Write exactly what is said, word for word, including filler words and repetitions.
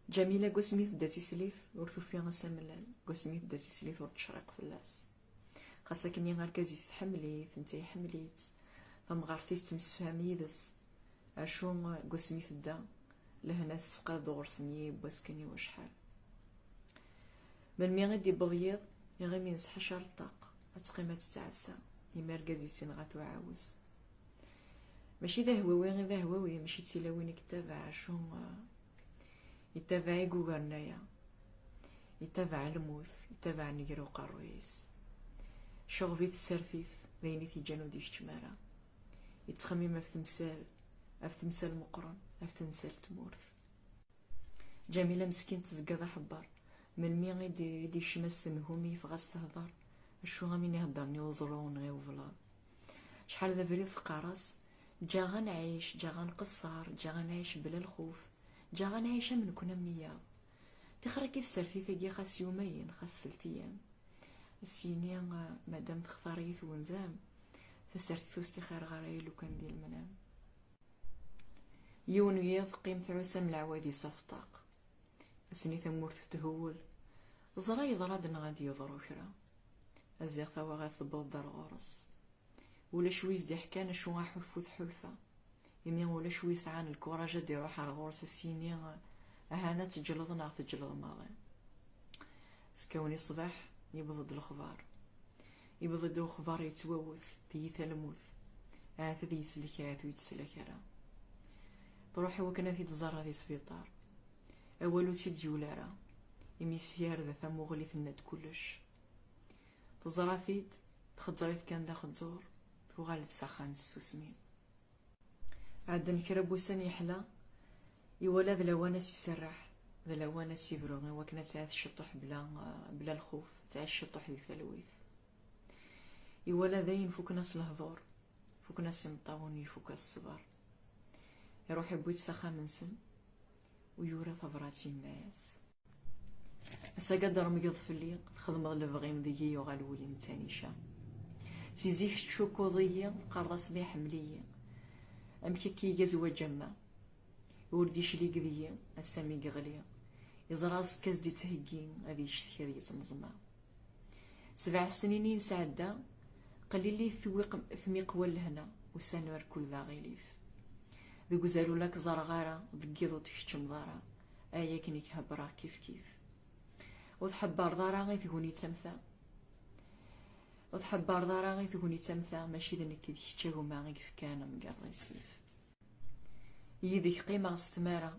Ǧamila, deg wasmi tedda d tislit, ur tufi asamellal. Deg wasmi tedda d tislit, ur tecreq fell-as. Xas akken argaz-is tḥemmel-it, netta iḥemmel-itt, tamɣart-is temsefham yid-s. Acu, deg wasmi tedda, lehna tessefqad ɣur-sen yiwwas kan i wacḥal. Melmi i d-yewweḍ yiḍ, iɣimi nesḥacar ṭṭaq, ad teqqim ad tettɛassa, imi argaz-is yenɣa-t uɛawez. Mačči d ahwawi i d ahwawi, mačči d tilawin i yettabaɛ, acu, ah, yettabaɛ i yugaren aya. Yettabaɛ lmut, yettabaɛ nnger uqerruy-is. Cuɣb-it tsertit, d ayen i t-yeǧǧan ur d-ikeččem ara. Yettxemmim ɣef temsal, ɣef temsal meqqren, ɣef temsal n tmurt. Ǧamila meskint tezga d aḥebber. Melmi i d-, i d-ikcem-as tenhumi, yeffeɣ-as tehder, acu am win iheddren i uẓru neɣ i ublaḍ. Acḥal d abrid teqqar-as: ǧǧaɣ ad nɛic, ǧǧaɣ ad nqeṣṣer, ǧǧaɣ ad nɛic bla lxuf, ǧǧaɣ ad nɛic am nekni am wiyaḍ. Tixer-agi tsertit-agi, xas yumayen, xas telt iyam. As-yini, ah, madam textar-iyi twenza-m, tasertit ur s-tt-ixir ara i lukan di lemnam. Yiwen n yiḍ, teqqim tɛuss am leɛwad-is ɣef ṭṭaq. Ass-nni tamurt tthewwel. Teẓra yeḍra-d neɣ ad d-yeḍru kra. Ziɣ tawaɣit tewweḍ-d ar ɣur-s. Ulac wi s-d-iḥkan acu aḥulfu tḥulfa. Imi ulac wi yesɛan lkuraj ad d-iruḥ ar ɣur-s, a s-yini: "Ahan ad teǧǧleḍ neɣ teǧǧleḍ maḍi." Sekkawen i ṣṣbeḥ, yewweḍ-d lexbar. Yewweḍ-d uxbar yettwawet, tiyita lmut. Ahat ad yeslek, ahat ur yettslak ara. Truḥ i wakken ad t-id-tẓer di sbiṭar. Awal ur tt-id-yuli ara, imi s-yarda tamuɣli tenna-d kullec. Teẓra-t-id, txeẓẓer-it kan d axeẓẓur, tuɣal-d s axxam s tsusmi. Ɛedden kra n wussan yeḥla, iwala d lawan ad s-iserreḥ, d lawan ad s-ibru i wakken ad tɛic ciṭuḥ bla, bla lxuf, ad tɛic ciṭuḥ di talwit. Iwala dayen fukken-as lehdur, fukken-as imeṭṭawen, ifuk-as ṣṣber. Iruḥ iwwi-tt s axxam-nsen, u yura tabrat, yenna-yas: "Ass-agi ad d-tremgeḍ fell-i, txedmeḍ lebɣi-m, deg-i yuɣal wul-im d tanica. Si zik tettcukkuḍ-iyi, teqqareḍ-as ma iḥemmel-iyi. Amek akka iga zzwaǧ am wa? Ur d-iclig deg-i, ass-a mi yeɣli, iẓra aẓekka as-d-ittheggi, ad yeccetki ad yettneẓma." Sebɛa snin i yesɛedda, qlilit tmiqwa n lehna, ussan urkul d aɣilif. Deg uzalul ur k-ẓerreɣ ara, deg yiḍ ur tkeččmeḍ ara, ay akken i k-hebbreɣ kifkif. Ur tḥebbareḍ ara i tegnit am ta. Ur tḥebbareḍ ara i tegnit am ta, mačči d nekk d kečč a gma i yefkan amgerḍ i ssif. Yid-k qqimeɣ s tmara,